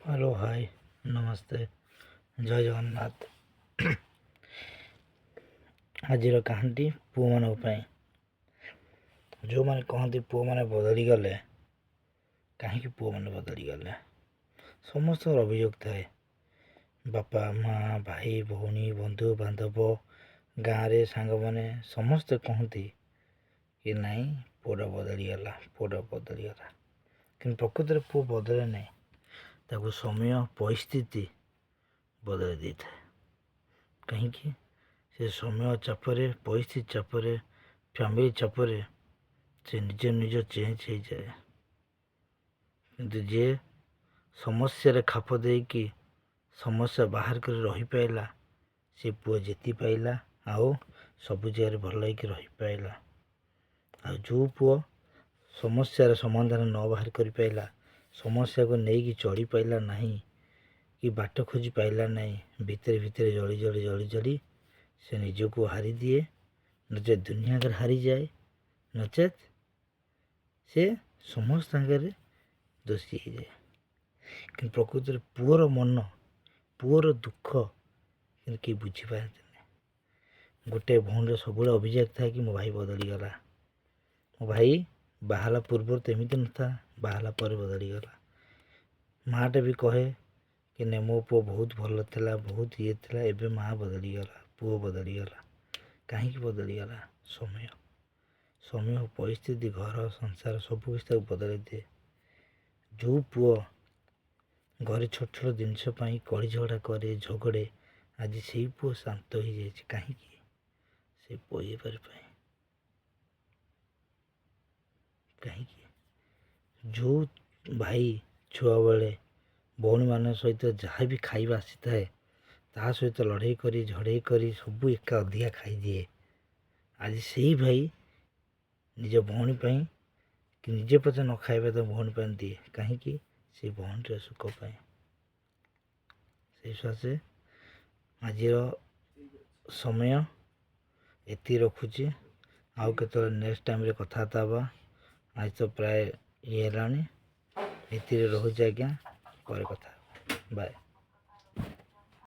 Hello, high, ନମସ୍ତେ, ଜୟ ଜଗନ୍ନାଥ। ଆଜିର କାହାଣୀଟି ପୁଅମାନଙ୍କ ପାଇଁ, ଯେଉଁମାନେ କହନ୍ତି ପୁଅମାନେ ବଦଳିଗଲେ। କାହିଁକି ପୁଅମାନେ ବଦଳିଗଲେ? ସମସ୍ତଙ୍କର ଅଭିଯୋଗ ଥାଏ। ବାପା, ମା, ଭାଇ, ଭଉଣୀ, ବନ୍ଧୁ ବାନ୍ଧବ, ଗାଁରେ ସାଙ୍ଗମାନେ ସମସ୍ତେ କହନ୍ତି କି ନାଇଁ, ପୁଅଟା ବଦଳିଗଲା, ପୁଅଟା ବଦଳିଗଲା। କିନ୍ତୁ ପ୍ରକୃତରେ ପୁଅ ବଦଳେ ନାହିଁ, ତାକୁ ସମୟ ପରିସ୍ଥିତି ବଦଳାଇ ଦେଇଥାଏ। କାହିଁକି? ସେ ସମୟ ଚାପରେ, ପରିସ୍ଥିତି ଚାପରେ, ଫ୍ୟାମିଲି ଚାପରେ ସେ ନିଜ ନିଜ ଚେଞ୍ଜ ହେଇଯାଏ। କିନ୍ତୁ ଯିଏ ସମସ୍ୟାରେ ଖାପ ଦେଇକି ସମସ୍ୟା ବାହାର କରି ରହିପାଇଲା, ସେ ପୁଅ ଜିତି ପାଇଲା ଆଉ ସବୁ ଜାଗାରେ ଭଲ ହେଇକି ରହିପାଇଲା। ଆଉ ଯେଉଁ ପୁଅ ସମସ୍ୟାର ସମାଧାନ ନ ବାହାର କରିପାଇଲା, ସମସ୍ୟାକୁ ନେଇକି ଚଳିପାଇଲା ନାହିଁ କି ବାଟ ଖୋଜି ପାଇଲା ନାହିଁ, ଭିତରେ ଭିତରେ ଜଳି ଜଳି ଜଳି ଜଳି ସେ ନିଜକୁ ହାରିଦିଏ, ନଚେତ୍ ଦୁନିଆ ଆଗରେ ହାରିଯାଏ, ନଚେତ୍ ସେ ସମସ୍ତ ଆଗରେ ଦୋଷୀ ହେଇଯାଏ। କିନ୍ତୁ ପ୍ରକୃତରେ ପୁଅର ମନ, ପୁଅର ଦୁଃଖ କିନ୍ତୁ କେହି ବୁଝିପାରନ୍ତିନି। ଗୋଟେ ଭଉଣୀର ସବୁବେଳେ ଅଭିଯୋଗ ଥାଏ କି ମୋ ଭାଇ ବଦଳିଗଲା, ମୋ ଭାଇ ବାହାହେଲା ପୂର୍ବରୁ ତ ଏମିତି ନଥିଲା, ବାହାହେଲା ପରେ ବଦଳିଗଲା। ମାଆଟା ବି କହେ କି ନାଇଁ, ମୋ ପୁଅ ବହୁତ ଭଲ ଥିଲା, ବହୁତ ଇଏ ଥିଲା, ଏବେ ମାଆ ବଦଳିଗଲା, ପୁଅ ବଦଳିଗଲା। କାହିଁକି ବଦଳିଗଲା? ସମୟ, ସମୟ, ପରିସ୍ଥିତି, ଘର ସଂସାର ସବୁ କିଛି ତାକୁ ବଦଳାଇ ଦିଏ। ଯେଉଁ ପୁଅ ଘରେ ଛୋଟ ଛୋଟ ଜିନିଷ ପାଇଁ କଳି ଝଗଡ଼ା କରେ, ଝଗଡ଼େ, ଆଜି ସେଇ ପୁଅ ଶାନ୍ତ ହେଇଯାଇଛି। କାହିଁକି? ସେ ପରିବାର ପାଇଁ। କାହିଁକି? ଯେଉଁ ଭାଇ ଛୁଆବେଳେ ଭଉଣୀମାନଙ୍କ ସହିତ ଯାହା ବି ଖାଇବା ଆସିଥାଏ, ତା ସହିତ ଲଢ଼େଇ କରି, ଝଡ଼େଇ କରି ସବୁ ଏକା ଅଧିକା ଖାଇଦିଏ, ଆଜି ସେଇ ଭାଇ ନିଜ ଭଉଣୀ ପାଇଁ କି ନିଜେ ପଛେ ନ ଖାଇବା ତ ଭଉଣୀ ପାଇଁ ଦିଏ। କାହିଁକି? ସେ ଭଉଣୀର ସୁଖ ପାଇଁ। ସେଇ ସକାଶେ ଆଜିର ସମୟ ଏତିକି ରଖୁଛି। ଆଉ କେତେବେଳେ ନେକ୍ସଟ ଟାଇମ୍ରେ କଥାବାର୍ତ୍ତା ହେବା। ଆଜି ତ ପ୍ରାୟ ଇଏ ହେଲାଣି। ଏତିକିରେ ରହୁଛି ଆଜ୍ଞା, ପରେ କଥା ହେବା। ବାଏ।